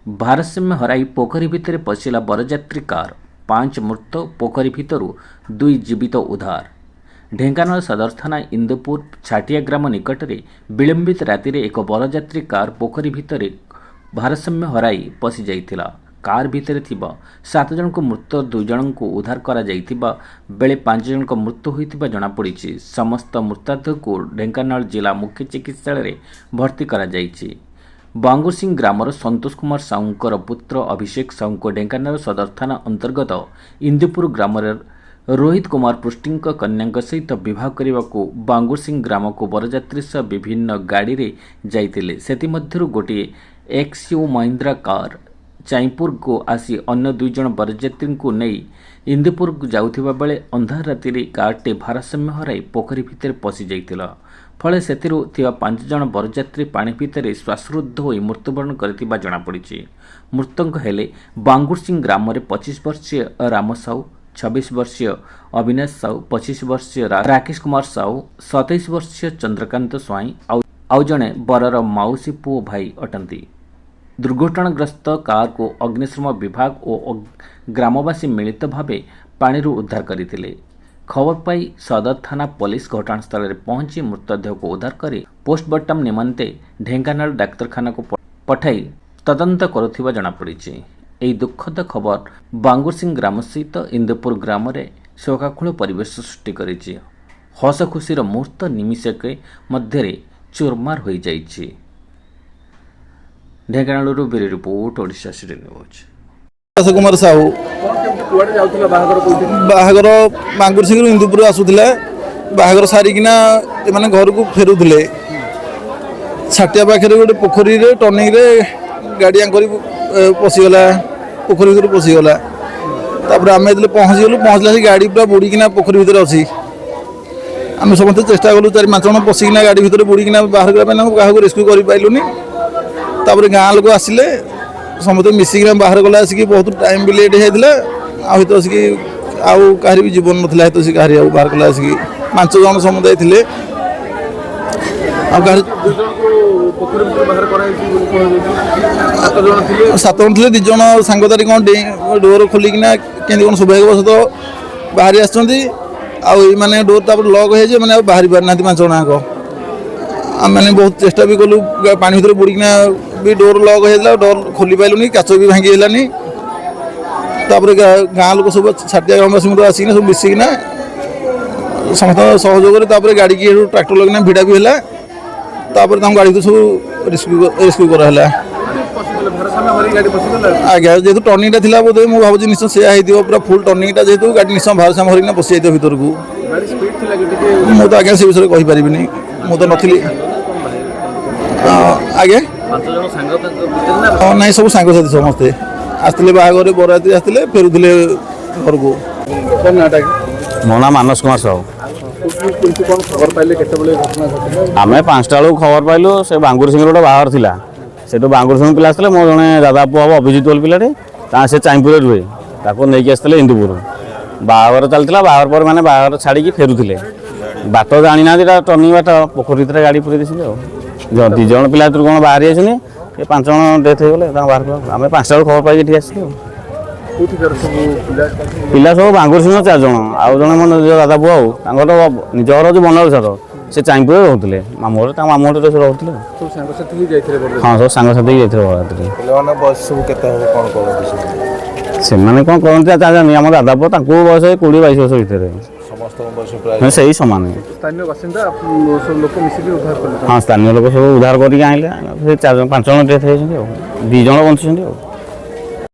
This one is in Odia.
ଭାରସାମ୍ୟ ହରାଇ ପୋଖରୀ ଭିତରେ ପଶିଲା ବରଯାତ୍ରୀ କାର୍। 5 ମୃତ, ପୋଖରୀ ଭିତରୁ 2 ଜୀବିତ ଉଦ୍ଧାର। ଢେଙ୍କାନାଳ ସଦର ଥାନା ଇନ୍ଦୁପୁର ଛାଟିଆ ଗ୍ରାମ ନିକଟରେ ବିଳମ୍ବିତ ରାତିରେ ଏକ ବରଯାତ୍ରୀ କାର୍ ପୋଖରୀ ଭିତରେ ଭାରସାମ୍ୟ ହରାଇ ପଶିଯାଇଥିଲା। କାର୍ ଭିତରେ ଥିବା 7 ଜଣଙ୍କୁ ମୃତ, 2 ଜଣଙ୍କୁ ଉଦ୍ଧାର କରାଯାଇଥିବା ବେଳେ 5 ଜଣଙ୍କ ମୃତ୍ୟୁ ହୋଇଥିବା ଜଣାପଡ଼ିଛି। ସମସ୍ତ ମୃତଦେହକୁ ଢେଙ୍କାନାଳ ଜିଲ୍ଲା ମୁଖ୍ୟ ଚିକିତ୍ସାଳୟରେ ଭର୍ତ୍ତି କରାଯାଇଛି। ବାଙ୍ଗୁରସିଂ ଗ୍ରାମର ସନ୍ତୋଷ କୁମାର ସାହୁଙ୍କର ପୁତ୍ର ଅଭିଷେକ ସାହୁଙ୍କ ଢେଙ୍କାନାଳ ସଦର ଥାନା ଅନ୍ତର୍ଗତ ଇନ୍ଦୁପୁର ଗ୍ରାମରେ ରୋହିତ କୁମାର ପୃଷ୍ଟିଙ୍କ କନ୍ୟାଙ୍କ ସହିତ ବିବାହ କରିବାକୁ ବାଙ୍ଗୁରସିଂ ଗ୍ରାମକୁ ବରଯାତ୍ରୀ ସହ ବିଭିନ୍ନ ଗାଡ଼ିରେ ଯାଇଥିଲେ। ସେଥିମଧ୍ୟରୁ ଗୋଟିଏ ଏକ୍ସୟୁ ମହିନ୍ଦ୍ରା କାର୍ ଚାଇଁପୁରକୁ ଆସି ଅନ୍ୟ 2 ଜଣ ବରଯାତ୍ରୀଙ୍କୁ ନେଇ ଇନ୍ଦୁପୁରକୁ ଯାଉଥିବା ବେଳେ ଅନ୍ଧାର ରାତିରେ କାର୍ଟି ଭାରସାମ୍ୟ ହରାଇ ପୋଖରୀ ଭିତରେ ପଶି ଯାଇଥିଲା। ଫଳରେ ସେଥିରୁ ଥିବା 5 ଜଣ ବରଯାତ୍ରୀ ପାଣି ଭିତରେ ଶ୍ୱାସରୁଦ୍ଧ ହୋଇ ମୃତ୍ୟୁବରଣ କରିଥିବା ଜଣାପଡ଼ିଛି। ମୃତକ ହେଲେ ବାଙ୍ଗୁରସିଂ ଗ୍ରାମରେ 25 ବର୍ଷୀୟ ରାମ ସାହୁ, 26 ବର୍ଷୀୟ ଅବିନାଶ ସାହୁ, 25 ବର୍ଷୀୟ ରାକେଶ କୁମାର ସାହୁ, 27 ବର୍ଷୀୟ ଚନ୍ଦ୍ରକାନ୍ତ ସ୍ୱାଇଁ ଆଉ ଜଣେ ବରର ମାଉସୀ ପୁଅ ଭାଇ ଅଟନ୍ତି। ଦୁର୍ଘଟଣାଗ୍ରସ୍ତ କାରକୁ ଅଗ୍ନିଶମ ବିଭାଗ ଓ ଗ୍ରାମବାସୀ ମିଳିତ ଭାବେ ପାଣିରୁ ଉଦ୍ଧାର କରିଥିଲେ। ଖବର ପାଇ ସଦର ଥାନା ପୋଲିସ ଘଟଣାସ୍ଥଳରେ ପହଞ୍ଚି ମୃତଦେହକୁ ଉଦ୍ଧାର କରି ପୋଷ୍ଟମର୍ଟମ ନିମନ୍ତେ ଢେଙ୍କାନାଳ ଡାକ୍ତରଖାନାକୁ ପଠାଇ ତଦନ୍ତ କରୁଥିବା ଜଣାପଡ଼ିଛି। ଏହି ଦୁଃଖଦ ଖବର ବାଙ୍ଗୁରସିଂ ଗ୍ରାମ ସହିତ ଇନ୍ଦୁପୁର ଗ୍ରାମରେ ଶୋକାକୁଳ ପରିବେଶ ସୃଷ୍ଟି କରିଛି। ହସ ଖୁସିର ମୁହୂର୍ତ୍ତ ନିମିଷକେ ମଧ୍ୟରେ ଚୁରମାର ହୋଇଯାଇଛି। ଢେଙ୍କାନାଳରୁ bureau report, Odisha city news. Prakash Kumar Sahu. କଣ, କେମିତି, କୁଆଡ଼େ ଯାଉଥିଲା? ବାହାଘର କୋଉଠି? ବାହାଘର ମାଙ୍ଗୁରସିଂରୁ ଇନ୍ଦୁପୁର ଆସୁଥିଲା। ବାହାଘର ସାରିକିନା ଏମାନେ ଘରକୁ ଫେରୁଥିଲେ। ଛାଟିଆ ପାଖରେ ଗୋଟେ ପୋଖରୀରେ ଟର୍ଣ୍ଣିଂରେ ଗାଡ଼ି ଆଙ୍କରି ପଶିଗଲା, ପୋଖରୀ ଭିତରେ ପଶିଗଲା। ତାପରେ ଆମେ ଯେତେବେଳେ ପହଞ୍ଚିଗଲୁ, ପହଞ୍ଚିଲା ସେ ଗାଡ଼ି ପୁରା ବୁଡ଼ିକିନା ପୋଖରୀ ଭିତରେ ଅଛି। ଆମେ ସମସ୍ତେ ଚେଷ୍ଟା କଲୁ, 4 5 ଜଣ ପଶିକିନା ଗାଡ଼ି ଭିତରେ ବୁଡ଼ିକିନା ବାହାର କରିବା ପାଇଁ, ତାଙ୍କୁ କାହାକୁ ରେସ୍କ୍ୟୁ କରିପାରିଲୁନି। ତାପରେ ଗାଁ ଲୋକ ଆସିଲେ, ସମସ୍ତେ ମିଶିକିନା ବାହାର କଲା ଆସିକି ବହୁତ ଟାଇମ୍ ବି ଲେଟ୍ ହେଇଯାଇଥିଲା। ଆଉ ହେତ ଆସିକି ଆଉ କାହାରି ବି ଜୀବନ ନଥିଲା। ହେତ ଆସିକି କାହାରି ଆଉ ବାହାର କଲା ଆସିକି 5 ଜଣ ସମୁଦାୟ ଥିଲେ, ଆଉ କାହାରି 2 ଜଣଙ୍କୁ ପୋଖରୀ ଭିତରୁ ବାହାର କରାଯାଇଛି ବୋଲି କୁହାଯାଉଛି। 7 ଜଣ ଥିଲେ। 7 ଜଣ ଥିଲେ। 2 ଜଣ ସାଙ୍ଗସାଥି କ'ଣ ଡେଇଁ ଡୋର ଖୋଲିକିନା କେମିତି କ'ଣ ସୌଭାଗ୍ୟବଶତଃ ବାହାରି ଆସିଛନ୍ତି। ଆଉ ଏଇମାନେ ଡୋର ତାପରେ ଲକ୍ ହେଇଯାଇଛି, ଏମାନେ ଆଉ ବାହାରି ପାରିନାହାନ୍ତି 5 ଜଣ ଯାକ। ଆମେମାନେ ବହୁତ ଚେଷ୍ଟା ବି କଲୁ, ପାଣି ଭିତରେ ବୁଡ଼ିକିନା ବି ଡୋର ଲକ୍ ହେଇଯାଇଥିଲା, ଡୋର ଖୋଲି ପାଇଲୁନି, କାଚ ବି ଭାଙ୍ଗି ହେଲାନି। ତାପରେ ଗାଁ ଲୋକ ସବୁ ଛାଟିଆ ଗ୍ରାମବାସୀଙ୍କୁ ଆସିକିନା ସବୁ ମିଶିକିନା ସମସ୍ତଙ୍କ ସହଯୋଗରେ ତାପରେ ଗାଡ଼ିକି ହେଠୁ ଟ୍ରାକ୍ଟର ଲଗେଇକିନା ଭିଡ଼ା ବି ହେଲା। ତାପରେ ତାଙ୍କ ଗାଡ଼ି ଭିତରେ ସବୁ ରେସ୍କ୍ୟୁ କରାହେଲା। ପଶିଗଲେ, ଭାରସାମ୍ୟ ହରେଇ ଗାଡ଼ି ପଶିଗଲା? ଆଜ୍ଞା, ଯେହେତୁ ଟର୍ଣ୍ଣିଂଟା ଥିଲା, ବୋଧେ ମୁଁ ଭାବୁଛି ନିଶ୍ଚୟ ସେୟା ହେଇଥିବ। ପୁରା ଫୁଲ୍ ଟର୍ଣ୍ଣିଂଟା ଯେହେତୁ, ଗାଡ଼ି ନିଶ୍ଚୟ ଭାରସାମ୍ୟ ହରେଇକିନା ପଶି ଯାଇଥିବ ଭିତରକୁ। ଗାଡ଼ି ସ୍ପିଡ୍ ଥିଲା କି ଟିକେ? ମୁଁ ତ ଆଜ୍ଞା ସେ ବିଷୟରେ କହିପାରିବିନି, ମୁଁ ତ ନଥିଲି। ଆଜ୍ଞା। 5 ଜଣ ସାଙ୍ଗ ତାଙ୍କ ଭିତରେ ନା? ହଁ, ନାଇଁ, ସବୁ ସାଙ୍ଗସାଥି ସମସ୍ତେ ଆସିଥିଲେ ବାହାଘରରେ, ବରଯାତ୍ରୀ ଆସିଥିଲେ, ଫେରୁଥିଲେ ଘରକୁ। କଣ ନାଁଟା? ମୋ ନାଁ ମାନସ କୁମାର ସାହୁ। କୋଉଠି, କେମିତି, କଣ ଖବର ପାଇଲେ? କେତେବେଳେ ଘଟଣା ଘଟିଲା? ଆମେ 5ଟା ବେଳକୁ ଖବର ପାଇଲୁ। ସେ ବାଙ୍ଗୁର ସିଂର ଗୋଟେ ବାହାଘର ଥିଲା, ସେଠୁ ବାଙ୍ଗୁର ସିଂ ପିଲା ଆସିଥିଲେ। ମୋ ଜଣେ ଦାଦା ପୁଅ ହେବ ଅଭିଜିତ ବୋଲି ପିଲାଟେ, ତା ସେ ଚାଇଁପୁରରେ ରୁହେ, ତାକୁ ନେଇକି ଆସିଥିଲେ ଇନ୍ଦୁପୁର। ବାହାଘର ଚାଲିଥିଲା। ବାହାଘର ପରେ ମାନେ ବାହାଘର ଛାଡ଼ିକି ଫେରୁଥିଲେ। ବାଟ ଜାଣିନାହାନ୍ତି, ଏଟା ଟର୍ଣ୍ଣିଂ ବାଟ, ପୋଖରୀ ଭିତରେ ଗାଡ଼ି ପୁରେଇ ଦେଇଛନ୍ତି। ଆଉ 2 ଜଣ ପିଲା ଭିତରୁ କ'ଣ ବାହାରି ଯାଇଛନ୍ତି, ଏ 5 ଜଣ ଡେଥ୍ ହେଇଗଲେ। ତାଙ୍କ ବାହାର କଲା ଆମେ 5ଟା ବେଳକୁ ଖବର ପାଇକି ଏଠି ଆସିଲୁ ଆଉ। କୋଉଠିକାର ସବୁ ପିଲା? ପିଲା ସବୁ ବାଙ୍ଗୁର ସିଂହ 4 ଜଣ, ଆଉ ଜଣେ ମୋ ନିଜ ଦାଦା ପୁଅ। ଆଉ ତାଙ୍କର ନିଜ ଘର ହେଉଛି ବନରସାର, ସେ ଚାଇଁପୁରରେ ରହୁଥିଲେ ମାମୁଁ ଘରେ, ତାଙ୍କ ମାମୁଁ ଘରେ ସେ ରହୁଥିଲେ। ସବୁ ସାଙ୍ଗସାଥି ହେଇ ଯାଇଥିଲେ ବରଯାତ୍ରୀ? ହଁ, ସବୁ ସାଙ୍ଗସାଥି ହେଇକି ଯାଇଥିଲେ ବରଯାତ୍ରୀ। ପିଲାମାନଙ୍କ ବୟସ ସବୁ କେତେ ହେବ, କ'ଣ କରନ୍ତି ସବୁ? ସେମାନେ କ'ଣ କରନ୍ତି ତା ଜାଣିନି। ଆମ ଦାଦା ପୁଅ, ତାଙ୍କୁ ବୟସ 20 22 ବର୍ଷ ଭିତରେ। ସମସ୍ତଙ୍କ ବୟସ ପ୍ରାୟ ହଁ, ସେଇ ସମାନ। ସ୍ଥାନୀୟ ବାସିନ୍ଦା ସବୁ ଲୋକ ମିଶିକି ଉଦ୍ଧାର କଲେ? ହଁ, ସ୍ଥାନୀୟ ଲୋକ ସବୁ ଉଦ୍ଧାର କରିକି ଆଣିଲେ। ସେ 4 ଜଣ 5 ଜଣ ଡେଥ୍ ହେଇଛନ୍ତି, ଆଉ 2 ଜଣ ବଞ୍ଚିଛନ୍ତି ଆଉ।